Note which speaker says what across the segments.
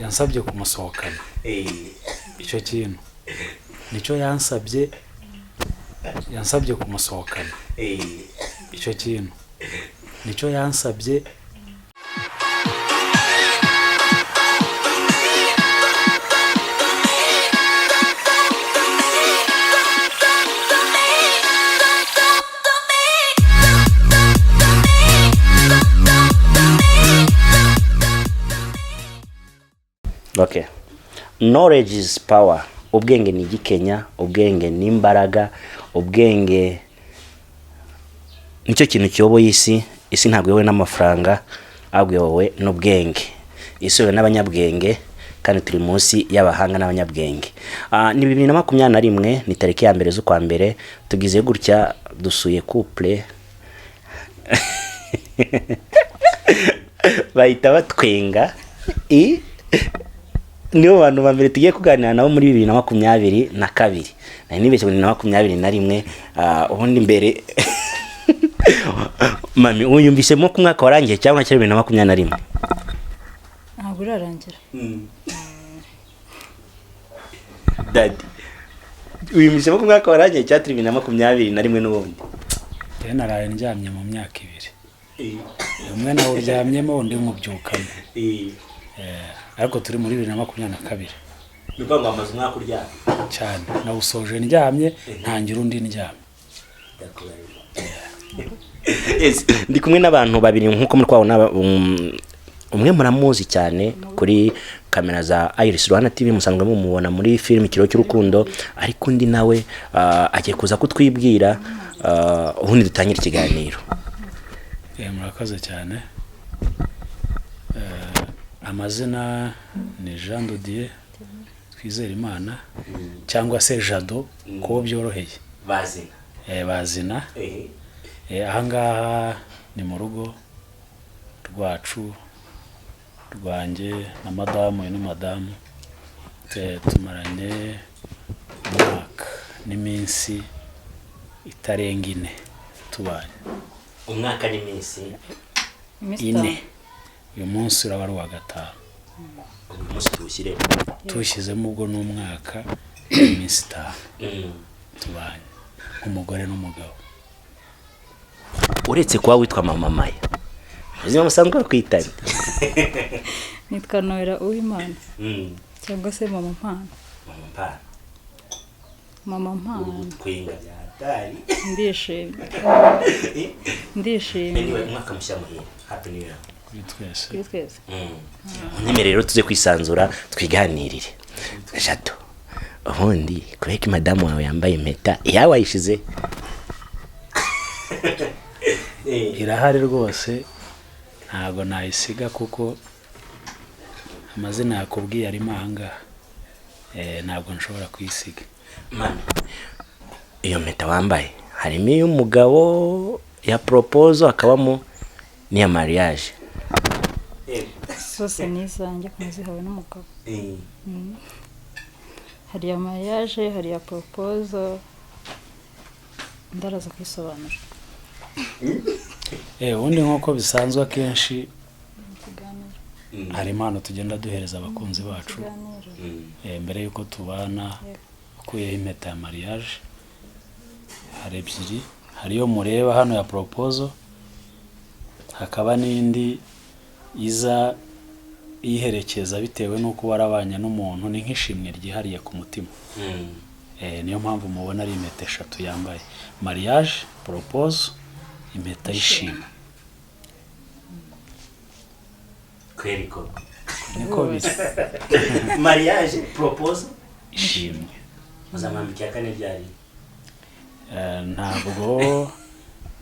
Speaker 1: Yansabye kumusohokana. Icyo kintu nicyo yansabye, yansabye kumusohokana. Icyo kintu nicyo yansabye.
Speaker 2: Okay, knowledge is power. Ubwenge ni igikenya, ubwenge ni imbaraga, ubwenge nicyo kintu kiyoboye isi. Isi ntabwo iyobowe n'amafaranga, ahubwo iyobowe n'ubwenge. Isi iyobowe n'abanyabwenge, kandi turi munsi y'abahanga n'abanyabwenge. Ni 2021, ni tariki ya 1 z'ukwa mbere. Tugize gutya dusuye couple, bahita batwenga. Nibo bantu ba mbere tugiye kuganira nabo muri 2022. Nari nibeshye, 2021. Ubundi mbere, mami, wiyumvisemo ko umwaka warangiye cyangwa cyari 2021?
Speaker 3: Ntabwo urarangira.
Speaker 2: Daddy, wiyumvisemo ko umwaka warangiye cyangwa turi 2021 n'ubundi?
Speaker 1: Rero naraye ndyamye mu myaka 2, umwe nawe uryamyemo, undi nkubyukamo. Ariko turi muri 2022.
Speaker 2: Ni ukuvuga ngo amaze umwaka uryamye?
Speaker 1: Cyane, nawusoje ndyamye, ntangira undi ndyamye.
Speaker 2: Yes, ndi kumwe n'abantu babiri nk'uko muri kwabona. Umwe muramuzi cyane kuri kamera za Iris Rwanda TV, musanzwe mumubona muri filime Ikiro cy'Urukundo, ariko undi nawe agiye kuza kutwibwira, ubundi dutangire ikiganiro.
Speaker 1: Murakoze cyane. Amazina ni Jean de Dieu Twizerimana, cyangwa se Jado kubo byoroheye.
Speaker 2: Bazina.
Speaker 1: Bazina. Ahangaha ni mu rugo rwacu, rwanjye na madamu. Uyu ni madamu. Tumaranye umwaka n'iminsi itarenga 4 tubanye.
Speaker 2: Umwaka n'iminsi
Speaker 3: Iminsi
Speaker 1: 4.
Speaker 3: 5.
Speaker 1: Uyu munsi uraba ari uwa gatanu.
Speaker 2: Uyu munsi tuwushyire.
Speaker 1: Tuwushyizemo ubwo ni umwaka n'iminsi 5 tubanye nk'umugore n'umugabo.
Speaker 2: Uretse kuba witwa Mama Maya, ubuzima busanzwe bakwitanye?
Speaker 3: Nitwa Noella Uwimana, cyangwa se Mama Mpano.
Speaker 2: Mama Mpano.
Speaker 3: Mama Mpano.
Speaker 2: Gutwenga byatari.
Speaker 3: Ndishimye, ndishimye.
Speaker 2: Anyway, umwaka mushya muhire, happy new year.
Speaker 1: Kuri twese.
Speaker 3: Kuri twese.
Speaker 2: Unyemere rero tuze kwisanzura, twiganirire. Jado, ubundi kubera ko madamu wawe yambaye impeta, iyawe wayishize?
Speaker 1: Irahari rwose, ntabwo nayisiga kuko amazina yakubwiye arimo ahangaha. Ntabwo nshobora kuyisiga.
Speaker 2: Mami, iyo mpeta wambaye harimo iy'umugabo ya proposal, hakabamo n'iya mariage.
Speaker 3: Zose ni izanjye, ko nazihawe n'umugabo. Hari iya mariage, hari iya proposal, ndaraza kwisobanura.
Speaker 1: Ubundi nk'uko bisanzwe akenshi
Speaker 3: Ikiganiro.
Speaker 1: hari impano tugenda duhereza abakunzi bacu.
Speaker 3: Ikiganiro.
Speaker 1: Mbere y'uko tubana, ukuyeho impeta ya mariage, hari ebyiri: hari iyo mureba hano ya proposal, hakaba n'indi iza iyiherekeza bitewe n'uko warabanye n'umuntu, ni nk'ishimwe ryihariye ku mutima. Niyo mpamvu mubona ari impeta eshatu yambaye: mariage, proposal, impeta y'ishimwe.
Speaker 2: Kweri ko?
Speaker 1: Niko biri.
Speaker 2: Mariage, proposal,
Speaker 1: ishimwe.
Speaker 2: Muzamwambika iya kane ryari?
Speaker 1: Ntabwo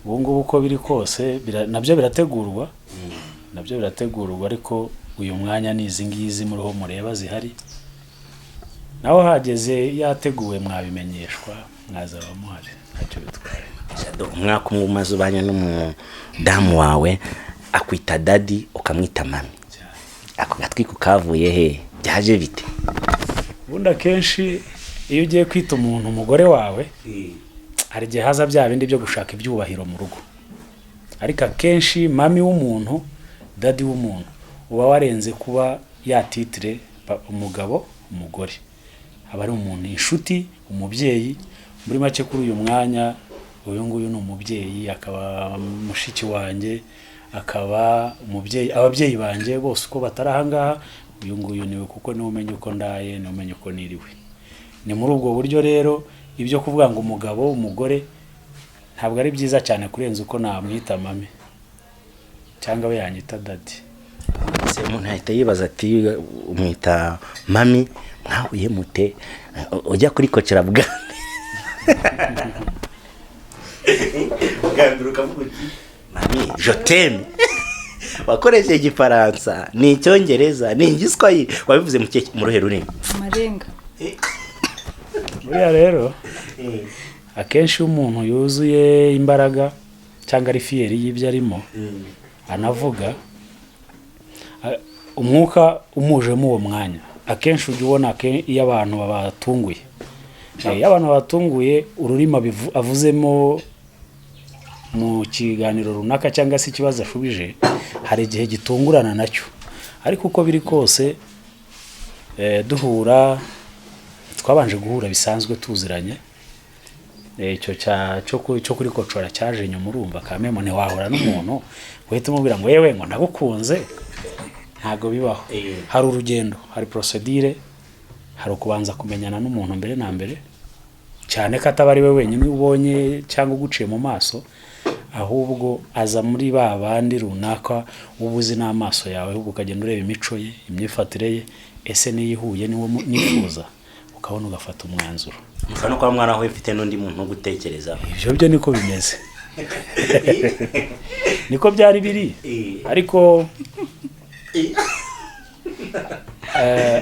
Speaker 1: ubu ngubu, uko biri kose nabyo birategurwa, nabyo birategurwa, ariko uyu mwanya ni izi ngizi muriho mureba zihari. Naho hageze yateguwe mwabimenyeshwa, mwazaba muhari, ntacyo bitwaye.
Speaker 2: Jado, umwaka umwe umaze ubanye n'umudamu wawe, akwita daddy, ukamwita mami.
Speaker 1: Cyane.
Speaker 2: Ako gatwiko kavuye he? Byaje bite?
Speaker 1: Ubundi akenshi iyo ugiye kwita umuntu umugore wawe, hari igihe haza bya bindi byo gushaka ibyubahiro mu rugo, ariko akenshi mami w'umuntu, daddy w'umuntu, uba warenze kuba ya titre umugabo, umugore, aba ari umuntu, inshuti, umubyeyi. Muri make, kuri uyu mwanya, uyu nguyu ni umubyeyi, akaba mushiki wanjye, akaba umubyeyi, ababyeyi banjye bose uko batari ahangaha, uyu nguyu niwe, kuko niwe umenya uko ndaye, niwe umenya uko niriwe. Ni muri ubwo buryo rero ibyo kuvuga ngo umugabo, umugore, ntabwo ari byiza cyane kurenza uko namwita mami cyangwa we yanyita daddy.
Speaker 2: Se umuntu yahita yibaza ati: "Umwita mami, mwahuye mute?" Ujya kuri kocera bwa mbere ukavuga uti: "Mami, je t'aime." Wakoresheje Igifaransa, ni Icyongereza, ni Igiswahili? Wabivuze mu ruhe rurimi?
Speaker 3: Amarenga.
Speaker 1: Buriya rero, akenshi iyo umuntu yuzuye imbaraga cyangwa ari fier y'ibyo arimo anavuga, umwuka umujemo uwo mwanya, akenshi ujya ubona iyo abantu babatunguye. Iyo abantu babatunguye, ururimi avuzemo mu kiganiro runaka cyangwa se ikibazo ashubije, hari igihe gitungurana nacyo. Ariko uko biri kose, duhura, twabanje guhura bisanzwe, tuziranye. Icyo cyo kuri kocora cyaje nyuma. Urumva kamemo ntiwahura n'umuntu uhita umubwira ngo: "Yewe," ngo: "ndagukunze." Ntabwo bibaho. Hari urugendo, hari procédure, hari ukubanza kumenyana n'umuntu mbere na mbere, cyane ko ataba ari we wenyine ubonye cyangwa uguciye mu maso, ahubwo aza muri ba bandi runaka uba uzi n'amaso yawe, ahubwo ukagenda ureba imico ye, imyifatire ye, ese niyo ihuye niwo nifuza, ukabona ugafata umwanzuro.
Speaker 2: Mushobora no kuba mwarahuye mfite n'undi muntu wo gutekereza.
Speaker 1: Ibyo byo niko bimeze, niko byari biri, ariko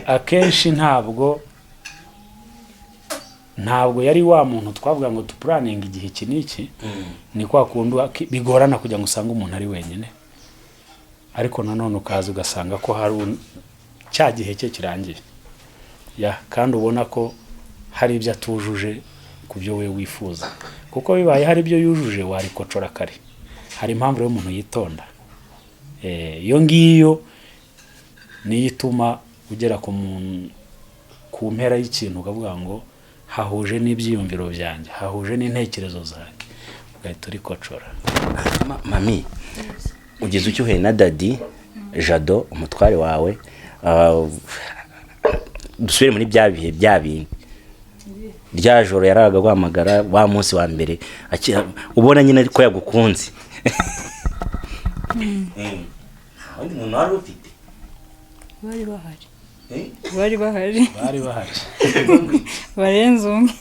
Speaker 1: akenshi ntabwo yari wa muntu twavuga ngo tuplanninga igihe iki n'iki. Ni kwa kundi bigorana kugira ngo usange umuntu ari wenyine, ariko nanone ukaza ugasanga ko hari cya gihe cye kirangiye ya, kandi ubona ko hari ibyo atujuje ku byo we wifuza, kuko bibaye hari ibyo yujuje warikocora kare. Hari impamvu rero umuntu yitonda. Iyo ngiyo niyo ituma ugera ku muntu, ku mpera y'ikintu, ukavuga ngo hahuje n'ibyiyumviro byanjye, hahuje n'intekerezo zanjye, ugahita urikocora.
Speaker 2: Mami, ugeze ucyuhuye na daddy Jado, umutware wawe, dusubire muri bya bihe, bya bindi, rya joro yaraga guhamagara, wa munsi wa mbere ubona nyine ko yagukunze. Nta wundi muntu wari ufite?
Speaker 3: Bari bahari. Bari bahari.
Speaker 1: Bari bahari.
Speaker 3: Barenze umwe.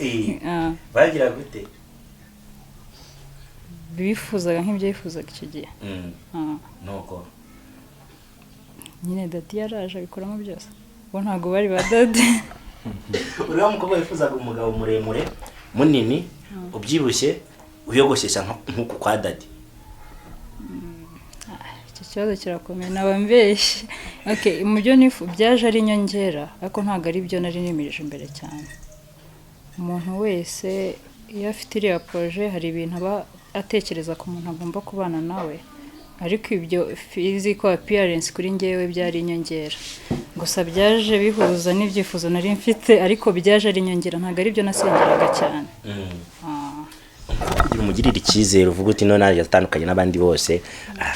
Speaker 3: Ah,
Speaker 2: Bagira gute?
Speaker 3: Bifuzaga nk'ibyo yifuzaga icyo gihe. Ah,
Speaker 2: Nuko
Speaker 3: nyine daddy yaraje abikoramo byose, bo ntabwo bari ba daddy.
Speaker 2: Uriya mukobwa wifuzaga umugabo muremure, munini, ubyibushye, wiyogoshesha nk'uku kwa daddy.
Speaker 3: Icyo kibazo kirakomeye, naba mbeshye. Okay, mu byo nifu byaje ari inyongera, ariko ntabwo ari byo nari nimirije imbere cyane. Umuntu wese iyo afite iriya projet, hari ibintu aba atekereza ku muntu agomba kubana nawe, ariko ibyo physical appearance kuri njyewe byari inyongera gusa, byaje bihuza n'ibyifuzo nari mfite, ariko byaje ari inyongera, ntabwo ari byo nasengeraga cyane. Ah.
Speaker 2: Kugira umugirire icyizere, uvuga uti: "None nanjye atandukanye n'abandi bose." Ah,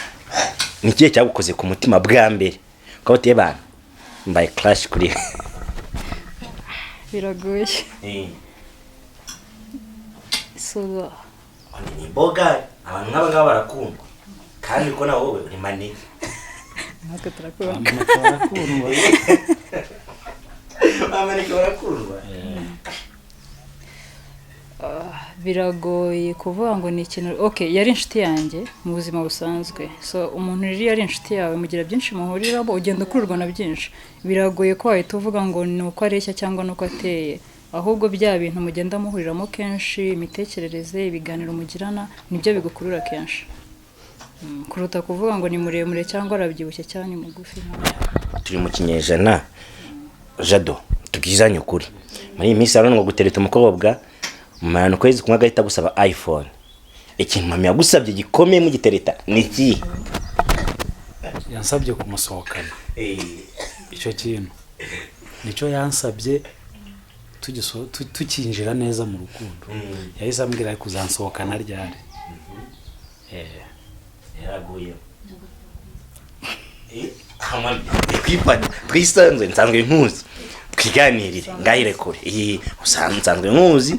Speaker 2: ni ikihe cyagukoze ku mutima bwa mbere ukaba uteye bana mbaye crush kuri?
Speaker 3: Biragoye. So
Speaker 2: Ni imboga, abantu nk'aba ngaba barakundwa, kandi ko nawe wowe uri manini.
Speaker 3: Natwe turakubona.
Speaker 1: Amanota barakundwa.
Speaker 2: Amaneke barakundwa.
Speaker 3: Biragoye kuvuga ngo ni ikintu. Okay, yari inshuti yanjye mu buzima busanzwe. So umuntu rero iyo ari inshuti yawe, mugira byinshi muhuriramo, ugenda ukururwa na byinshi. Biragoye ko wahita uvuga ngo ni uko areshya cyangwa ni uko ateye, ahubwo bya bintu mugenda muhuriramo kenshi, imitekerereze, ibiganiro mugirana, nibyo bigukurura kenshi kuruta kuvuga ngo ni muremure cyangwa arabyibushye cyangwa ni mugufi.
Speaker 2: Turi mu kinyejana. Jado, tubwizanye ukuri, muri iyi minsi hano ngo gutereta umukobwa mumarana ukwezi kumwe agahita agusaba iPhone. Ikintu mami yagusabye gikomeye mugitereta ni ikihe?
Speaker 1: Yansabye kumusohokana. Icyo kintu nicyo yansabye tukinjira neza mu rukundo. Yahise ambwira kuzansohokana ryari.
Speaker 2: Yaraguye twifata twisanzwe, nsanzwe nkuzi, twiganirire ngahire kure iyi nsanzwe nkuzi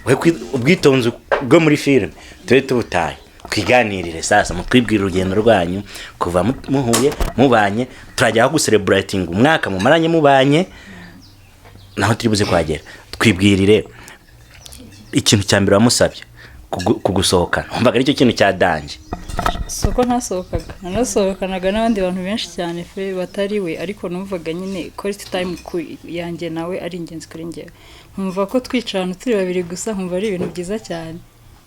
Speaker 2: we ubwitonzi bwo muri filime tube tubutaye, twiganirire sasa mutwibwire urugendo rwanyu kuva muhuye, mubanye, turajya aho gucelebrating umwaka mumaranye mubanye, naho turi buze kuhagera. Twibwirire ikintu cya mbere wamusabye kugusohokana, wumvaga aricyo kintu cya danger?
Speaker 3: Si uko ntasohokaga, nanasohokanaga n'abandi bantu benshi cyane fe batari we, ariko numvaga nyine quality time yanjye nawe ari ingenzi kuri njyewe, nkumva ko twicara ahantu turi babiri gusa, nkumva ari ibintu byiza cyane.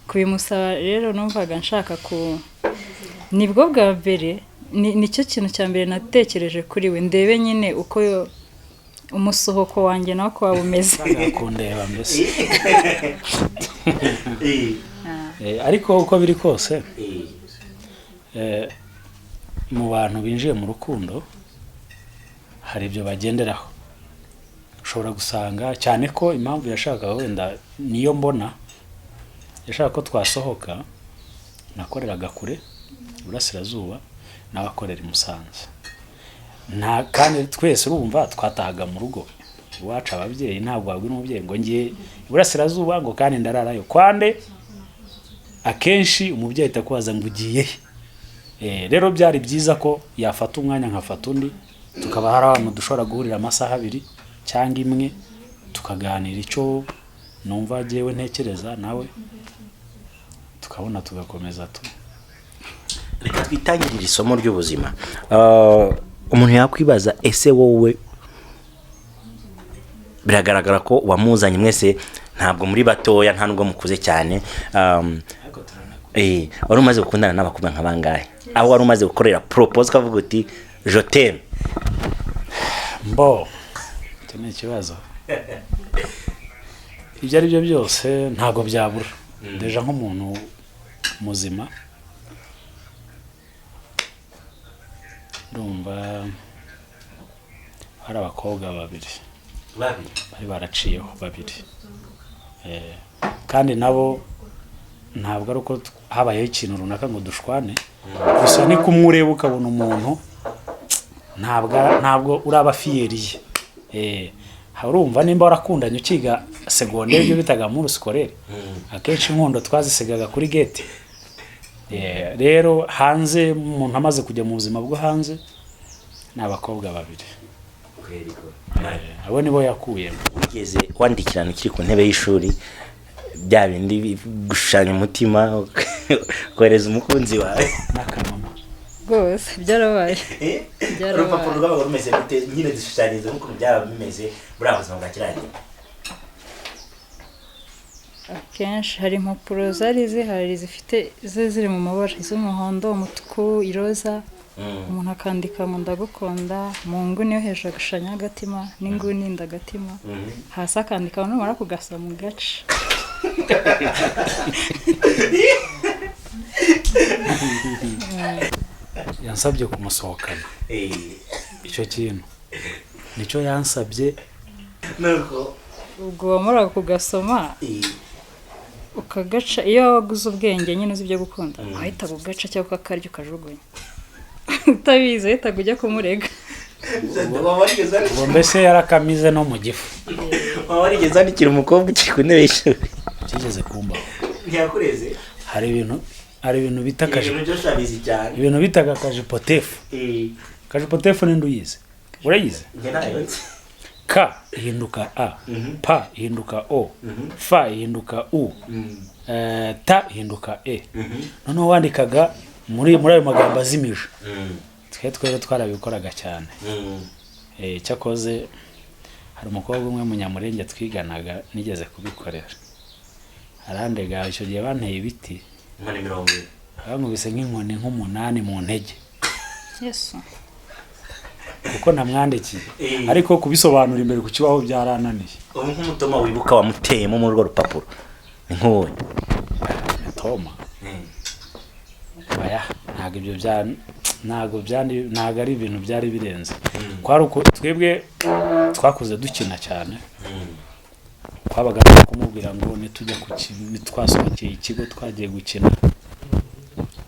Speaker 3: Kubimusaba rero numvaga nshaka ku nibwo bwa mbere, nicyo kintu cya mbere natekereje kuri we, ndebe nyine uko umusohoko wanjye nawe uko waba umeze.
Speaker 1: Yashakaga kundeba mbese. Ariko uko biri kose, mu bantu binjiye mu rukundo hari ibyo bagenderaho. Ushobora gusanga cyane ko impamvu yashakaga wenda niyo mbona yashaka ko twasohoka, nakoreraga kure iburasirazuba, nawe akorera i Musanze, nta kandi twese urumva twatahaga mu rugo iwacu. Ababyeyi, ntabwo wabwira umubyeyi ngo ngiye iburasirazuba ngo kandi ndararayo kwande. Akenshi umubyeyi ahita akubaza ngo ugiye he? Rero byari byiza ko yafata umwanya nkafata undi, tukaba hari ahantu dushobora guhurira amasaha 2 cyangwa imwe, tukaganira icyo numva jyewe ntekereza nawe tukabona tugakomeza tu.
Speaker 2: Reka twitangirire isomo ry'ubuzima. Umuntu yakwibaza, ese wowe biragaragara ko wamuzanye, mwese ntabwo muri batoya, nta nubwo mukuze cyane.
Speaker 1: Ariko turanakura.
Speaker 2: Wari umaze gukundana n'abakobwa nka bangahe aho wari umaze gukorera propose ukavuga uti "Je t'aime"?
Speaker 1: Mbo icyo ni ikibazo. Ibyo ari byo byose ntabwo byabura, déjà nk'umuntu muzima ndumva hari abakobwa babiri
Speaker 2: Babiri?
Speaker 1: bari baraciyeho babiri. Kandi nabo ntabwo ari uko habayeho ikintu runaka ngo dushwane, gusa ni kumwe ureba ukabona umuntu ntabwo uraba fier ye. Urumva nimba warakundanye ukiga segonderi, ibyo bitaga muri scolaire, akenshi inkundo twazisigaga kuri gate. Rero hanze, umuntu amaze kujya mu buzima bwo hanze, ni abakobwa babiri. Abo nibo yakuyemo.
Speaker 2: Wigeze wandikirana ukiri ku ntebe y'ishuri bya bindi gushushanya umutima kohereza umukunzi wawe?
Speaker 1: N'akamama.
Speaker 3: Rwose byarabaye. Byarabaye.
Speaker 2: Urupapuro rwabaga rumeze gute nyine? Dushushanyirize nk'ukuntu byaba bimeze muri buzima bwa kiriya gihe.
Speaker 3: Akenshi hari impapuro zari zihari zifite zari ziri mu mabara, iz'umuhondo, umutuku, iroza. Umuntu akandika ngo "Ndagukunda", mu nguni yo hejuru agashushanya agatima n'inguni ndagatima, hasi akandika numara kugasoma mu gace.
Speaker 1: Yansabye kumusohokana. Icyo kintu nicyo yansabye.
Speaker 2: Nuko
Speaker 3: Ubwo wamaraga kugasoma ukagaca. Iyo waguze ubwenge nyine uzi ibyo gukunda, wahitaga ugaca cyangwa ukakarya ukajugunya. Utabizi wahitaga ujya kumurega.
Speaker 1: Ubwo mbese yarakamize no mu gifu.
Speaker 2: Waba warigeze wandikira umukobwa ukiri ku ntebe y'ishuri?
Speaker 1: Byigeze kumbaho.
Speaker 2: Ntiyakureze?
Speaker 1: Hari ibintu bita akajipo.
Speaker 2: Ibintu byose abizi cyane.
Speaker 1: Ibintu bitaga akajipotefu. Kajipotefu ninde uyizi? Urayizi?
Speaker 2: Njye ntayo nzi.
Speaker 1: K ihinduka A, P ihinduka O, F ihinduka U, T ihinduka E. Noneho wandikaga muri ayo magambo azimije. Twe twarabikoraga cyane. Cyakoze hari umukobwa umwe munyamurenge twiganaga nigeze kubikorera, arandega. Icyo gihe banteye ibiti.
Speaker 2: Inkoni 20?
Speaker 1: Bankubise nk'inkoni nk'umunani mu ntege.
Speaker 3: Yesu!
Speaker 1: Kuko namwandikiye, ariko kubisobanura imbere ku kibaho byarananiye.
Speaker 2: Ubu nk'umutoma wibuka wamuteyemo muri urwo rupapuro ni nk'uwo?
Speaker 1: Toma, oya, ntabwo ibyo bya Ntabwo byari, ntabwo ari ibintu byari birenze. Kwari uko twebwe twakuze dukina cyane, twabaga turi kumubwira ngo nitujya ku nitwasohokeye ikigo twagiye gukina,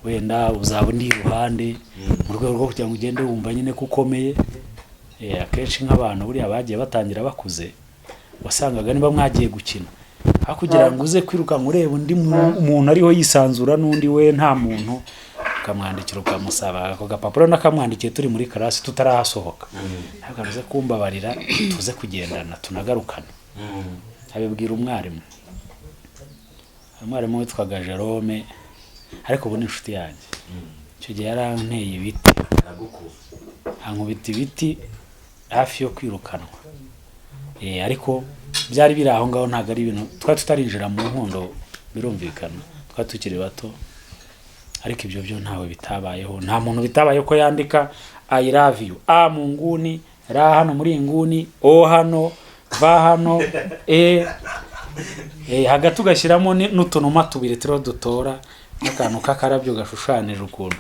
Speaker 1: wenda uzaba undi iruhande, mu rwego rwo kugira ngo ugende wumva nyine ko ukomeye. Akenshi nk'abantu buriya bagiye batangira bakuze, wasangaga niba mwagiye gukina, aho kugira ngo uze kwirukanka ureba undi umuntu ariho yisanzura n'undi, we nta muntu, ukamwandikira ukamusaba ako gapapuro. Nakamwandikiye turi muri class tutarahasohoka, ntabwo aze kumbabarira tuze kugendana tunagarukana. Abibwira umwarimu, umwarimu witwaga Jerome, ariko ubu ni inshuti yanjye. Icyo gihe yaranteye ibiti, ankubita ibiti hafi yo kwirukanwa. Ariko byari biri aho ngaho, ntabwo ari ibintu twari tutarinjira mu nkundo, birumvikana twari tukiri bato. Ariko ibyo byo ntawe bitabayeho, nta muntu bitabayeho ko yandika "I love you", A mu nguni, R hano muri iyi nguni, O hano, V hano, E, hagati ugashyiramo n'utunuma tubiri turiho dutora n'akantu k'akarabyo gashushanije ukuntu.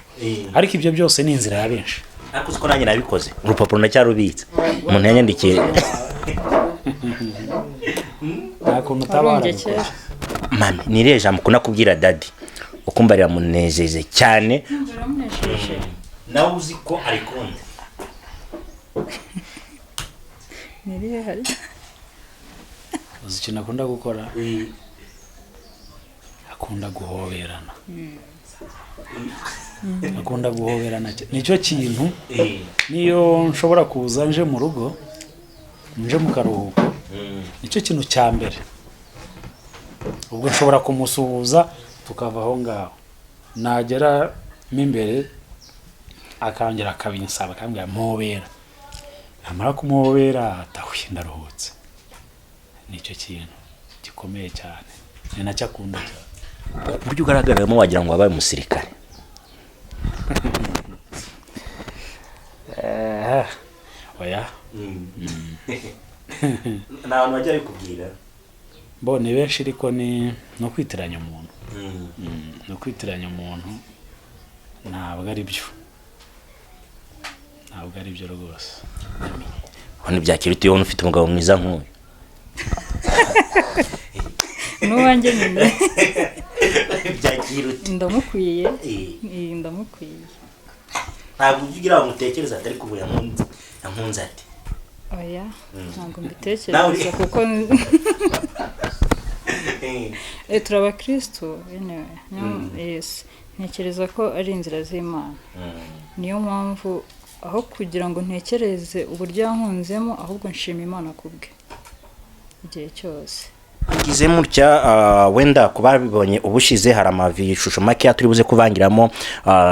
Speaker 1: Ariko ibyo byose ni inzira ya benshi.
Speaker 2: Ariko uzi ko nanjye nabikoze, urupapuro ndacyarubitse umuntu yanyandikiye.
Speaker 1: Nta kuntu utaba
Speaker 3: Warumbye
Speaker 1: warabikoze.
Speaker 3: kera.
Speaker 2: Mami, ni irihe jambo ukunda kubwira daddy ukumva riramunejeje cyane?
Speaker 3: Biramunejeje.
Speaker 2: Nawe uzi ko arikunda.
Speaker 3: Ni irihe hari?
Speaker 1: Uzi ikintu akunda gukora? Akunda guhoberana, akunda guhoberana nicyo kintu. Niyo nshobora kuza nje mu rugo, nje mu karuhuko, nicyo kintu cya mbere. Ubwo nshobora kumusuhuza tukava aho ngaho, nagera mo imbere akongera akabinsaba, akambwira mpobera. Namara kumuhobera, atahuye ndaruhutse. Nicyo kintu gikomeye cyane, ni nacyo akunda cyane.
Speaker 2: Uburyo ugaragaramo wagira ngo wabaye umusirikare.
Speaker 1: Oya.
Speaker 2: Nta bantu bajya bikubwira?
Speaker 1: Bo ni benshi, ariko ni no kwitiranya umuntu. Ni ukwitiranya umuntu, ntabwo ari byo, ntabwo ari byo rwose.
Speaker 2: Ubona byakira ute ubona ufite umugabo mwiza nk'uyu?
Speaker 3: N'uwanjye nyine.
Speaker 2: Byakira ute?
Speaker 3: Ndamukwiye. Ndamukwiye.
Speaker 2: Ntabwo ujya ugira ngo utekereze atari kubu yankunze, yankunze ati?
Speaker 3: Oya, ntabwo
Speaker 2: Nawe
Speaker 3: mbitekereza kuko turi abakristo anyway. Yes, ntekereza ko ari inzira z'Imana. Niyo mpamvu aho kugira ngo ntekereze uburyo yankunzemo, ahubwo nshima Imana kubwe igihe cyose.
Speaker 2: Tugize mutya, wenda ku babibonye ubushize, hari amashusho makeya turi buze kuvangiramo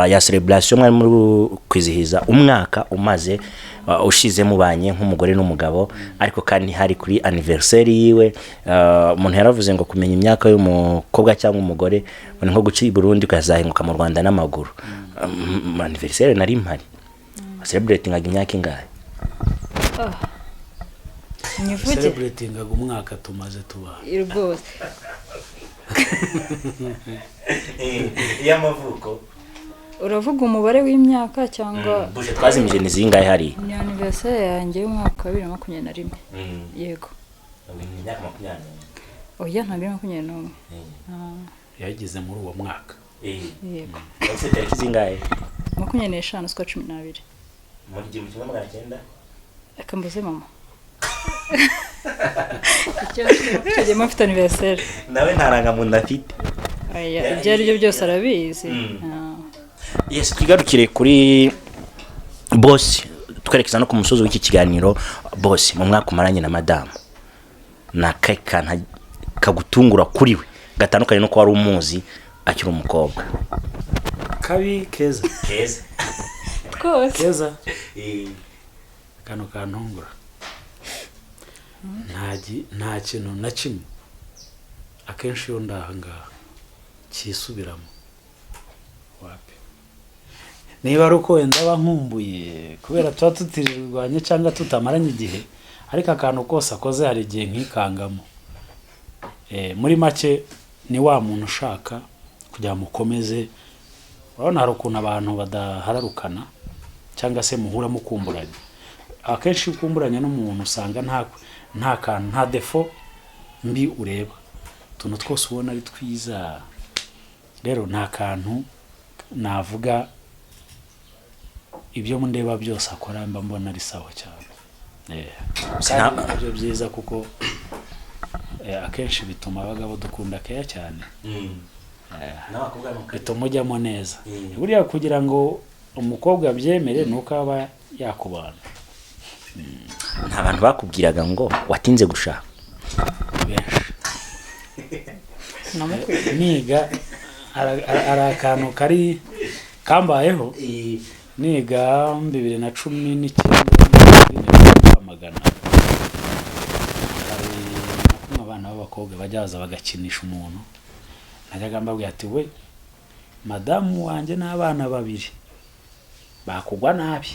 Speaker 2: ya celebration mwari muri kwizihiza umwaka umaze ushize mubanye nk'umugore n'umugabo. Ariko kandi hari kuri anniversaire yiwe. Umuntu yaravuze ngo kumenya imyaka y'umukobwa cyangwa umugore ngo ni nko guca i Burundi ukazahinguka mu Rwanda n'amaguru. Anniversaire nari mpari, celebratingaga imyaka ingahe?
Speaker 3: Nyivuge?
Speaker 1: Celebratingaga umwaka tumaze tubana.
Speaker 3: Rwose.
Speaker 2: Y'amavuko.
Speaker 3: Uravuga umubare w'imyaka cyangwa?
Speaker 2: Buje twazimije ni zingahe hariya?
Speaker 3: Ni anniversaire yanjye y'umwaka wa 2021, yego.
Speaker 2: Imyaka 20?
Speaker 3: Oya, ntabwo ari 21.
Speaker 1: Yageze muri uwo mwaka.
Speaker 3: Yego.
Speaker 2: Ufite tariki zingahe?
Speaker 3: 25 z'ukwa 12.
Speaker 2: Muri 1900?
Speaker 3: Reka mbuze mama. Icyo gihe mfite anniversaire.
Speaker 2: Nawe nta rangamuntu afite.
Speaker 3: Oya, ibyo ari byo byose arabizi.
Speaker 2: Yes, twigarukire kuri boss, twerekeza no ku musozi w'iki kiganiro. Boss, mu mwaka umaranye na madamu, ni akahe kantu kagutungura kuri we gatandukanye no kuba wari umuzi akiri umukobwa?
Speaker 1: Kabi, keza?
Speaker 2: Keza.
Speaker 3: Twose.
Speaker 1: Keza. Akantu kantungura, nta kintu na kimwe akenshi iyo ndaha ngaha cyisubiramo, wapi. Niba ari uko wenda aba nkumbuye kubera tuba tutirirwanye cyangwa tutamaranye igihe, ariko akantu kose akoze hari igihe nkikangamo. Muri make ni wa muntu ushaka kugira ngo mukomeze. Urabona hari ukuntu abantu badahararukana cyangwa se muhura mukumburanye. Akenshi iyo ukumburanye n'umuntu usanga nta kantu, nta défaut mbi ureba, utuntu twose ubona ari twiza. Rero nta kantu navuga, ibyo ndeba byose akora mba mbona ari sawa cyane. Kandi nabyo byiza kuko akenshi bituma abagabo dukunda keya cyane, bituma ujyamo neza. Buriya kugira ngo umukobwa abyemere ni uko aba yakubana.
Speaker 2: Nta bantu bakubwiraga ngo watinze gushaka?
Speaker 1: Benshi.
Speaker 3: Namukwiye.
Speaker 1: Niga hari akantu kari kambayeho niga 2019 Rwamagana. Hari kumwe abana b'abakobwa bajya baza bagakinisha umuntu. Najyaga mbabwira ati: "We, madamu wanjye n'abana babiri bakugwa nabi."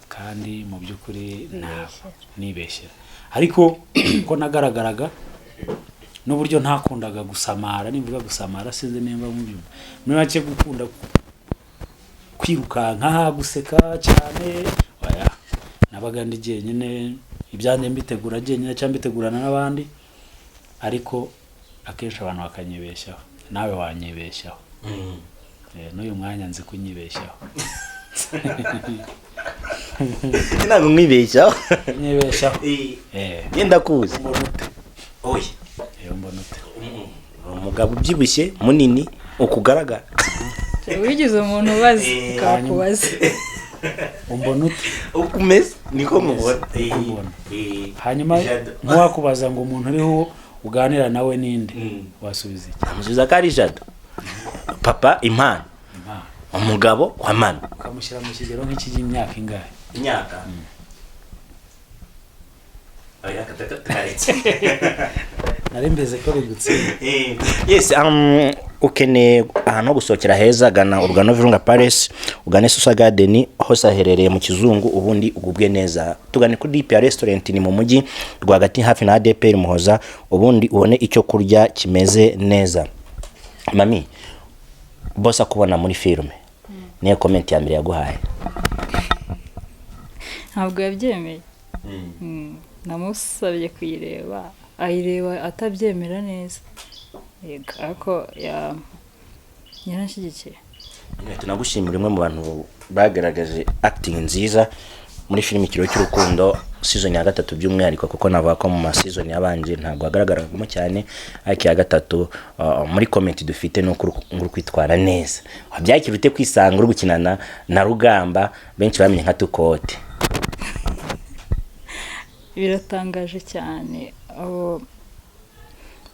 Speaker 1: Kandi mu by'ukuri ntabwo nibeshyera, ariko ko nagaragaraga n'uburyo ntakundaga gusamara. Nimvuga gusamara, sinzi nimba mubyumva, muri make gukunda kwirukanka, guseka cyane, oya. Nabaga ndi jyenyine, ibyanjye mbitegura jyenyine cyangwa mbitegurana n'abandi, ariko akenshi abantu bakanyibeshyaho. Nawe wanyibeshyaho. N'uyu mwanya nzi kunyibeshyaho.
Speaker 2: Ntabwo mwibeshyaho.
Speaker 1: Nyibeshyaho.
Speaker 2: Yenda kuzi.
Speaker 1: Mbona ute?
Speaker 2: Oya.
Speaker 1: Mbona ute?
Speaker 2: Umugabo ubyibushye, munini, ukugaragara.
Speaker 3: Wigize umuntu ubaza ukakubaza.
Speaker 1: Umbona ute?
Speaker 2: Uko umeze niko mubona.
Speaker 1: Ukubona. Hanyuma nkuwakubaza ngo umuntu uriho uganira nawe ninde, wasubiza iki?
Speaker 2: Amusubiza ko ari Jado, papa Impano.
Speaker 1: Impano.
Speaker 2: Umugabo wa mami.
Speaker 1: Ukamushyira mu kigero nk'iki cy'imyaka ingahe?
Speaker 2: Imyaka? Oya, tukaretse.
Speaker 1: Nari mbizi ko bigutsinda.
Speaker 2: Yes, ukeneye ahantu ho gusohokera heza, gana Urugano Virunga Palace, ugane Susa Garden, hose haherereye mu Kizungu, ubundi ugubwe neza. Tugane kuri DPR Restaurant, ni mu mujyi rwagati hafi na ADPR Muhoza, ubundi ubone icyo kurya kimeze neza. Mami, boss akubona muri filime, niyo comment ya mbere yaguhaye?
Speaker 3: Ntabwo yabyemeye. Namusabye kuyireba, ayireba atabyemera neza. Yego, ariko yaranshyigikiye.
Speaker 2: Tunagushimira, umwe mu bantu bagaragaje acting nziza muri filime Ikiriyo cy'Urukundo season ya gatatu by'umwihariko, kuko navuga ko mu ma season yabanje ntabwo hagaragaragamo cyane, ariko iya gatatu muri comment dufite ni uko uri kwitwara neza. Wabyakira ute kwisanga uri gukinana na Rugamba benshi bamenye nka Tukote?
Speaker 3: Biratangaje cyane. Abo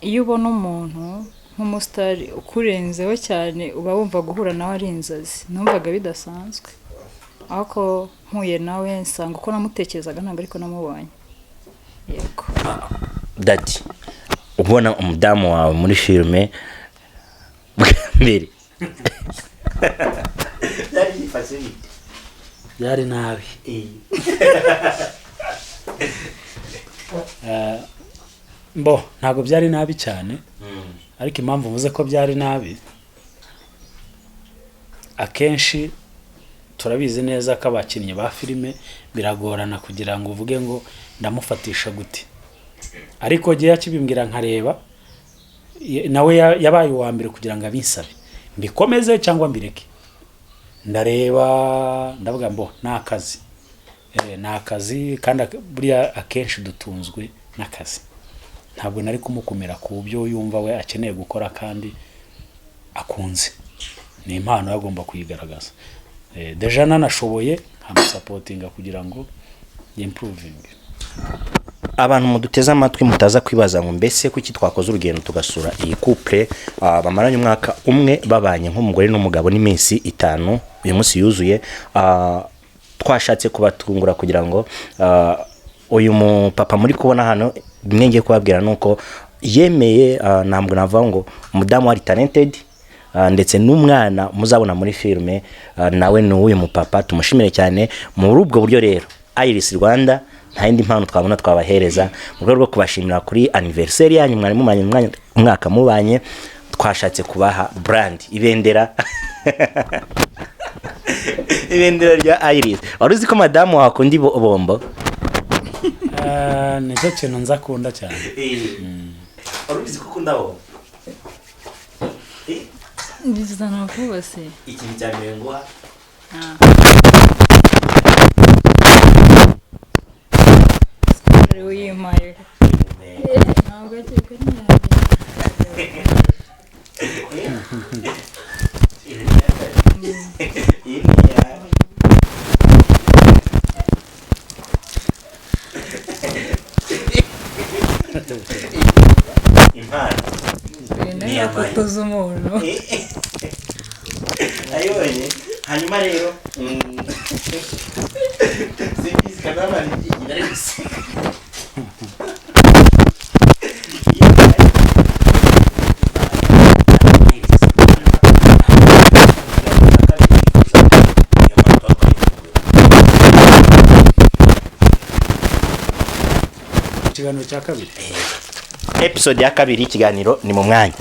Speaker 3: iyo ubona umuntu nk'umusitari ukurenzeho cyane, uba wumva guhura nawe ari inzozi. Numvaga bidasanzwe, ariko mpuye nawe nsanga uko namutekerezaga ntabwo ariko namubonye. Yego.
Speaker 2: Daddy, ubona umudamu wawe muri filime bwa mbere, byari byifashe bite?
Speaker 1: Byari nabi. Mbo ntabwo byari nabi cyane, ariko impamvu mvuze ko byari nabi, akenshi turabizi neza ko abakinnyi ba filime biragorana kugira ngo uvuge ngo ndamufatisha gute. Ariko gihe akibimbwira nkareba, nawe yabaye uwa mbere kugira ngo abinsabe mbikomeze cyangwa mbireke. Ndareba, ndavuga mbo ni akazi. Ni akazi kandi buriya akenshi dutunzwe n'akazi. Ntabwo nari kumukumira ku byo yumva we akeneye gukora kandi akunze. Ni impano ye, agomba kuyigaragaza. Déjà nanashoboye nkamusupportinga kugira ngo yimprovinge.
Speaker 2: Abantu muduteze amatwi mutaza kwibaza ngo mbese kuki twakoze urugendo tugasura iyi couple bamaranye umwaka umwe babanye nk'umugore n'umugabo n'iminsi 5 uyu munsi yuzuye. Twashatse kubatungura kugira ngo uyu mupapa muri kubona hano, bimwe ngiye kubabwira ni uko yemeye, ntabwo navuga ngo umudamu wari talented, ndetse n'umwana muzabona muri filime nawe ni uw'uyu mupapa. Tumushimire cyane muri ubwo buryo. Rero Iris Rwanda nta yindi mpano twabona twabahereza mu rwego rwo kubashimira kuri anniversaire yanyu mwari mumanye umwaka mubanye. Twashatse kubaha brand, ibendera, ibendera rya Iris. Wari uzi ko madamu wakunda bombo?
Speaker 1: Ah, nicyo kintu nza akunda cyane.
Speaker 2: Wari ubizi ko ukunda bombo?
Speaker 3: Bizana vuba se?
Speaker 2: Ikintu cya mbere nguha.
Speaker 3: Ah. Ari uyimpaye, ntabwo akeka ntiyagira.
Speaker 2: Iyi ni iya impano.
Speaker 3: Ibintu yafotoza umuntu.
Speaker 2: Ayibonye. Hanyuma rero simbizi, kanamara igira ari guseka.
Speaker 1: Ikiganiro cya kabiri.
Speaker 2: Episode ya kabiri y'ikiganiro ni mu mwanya.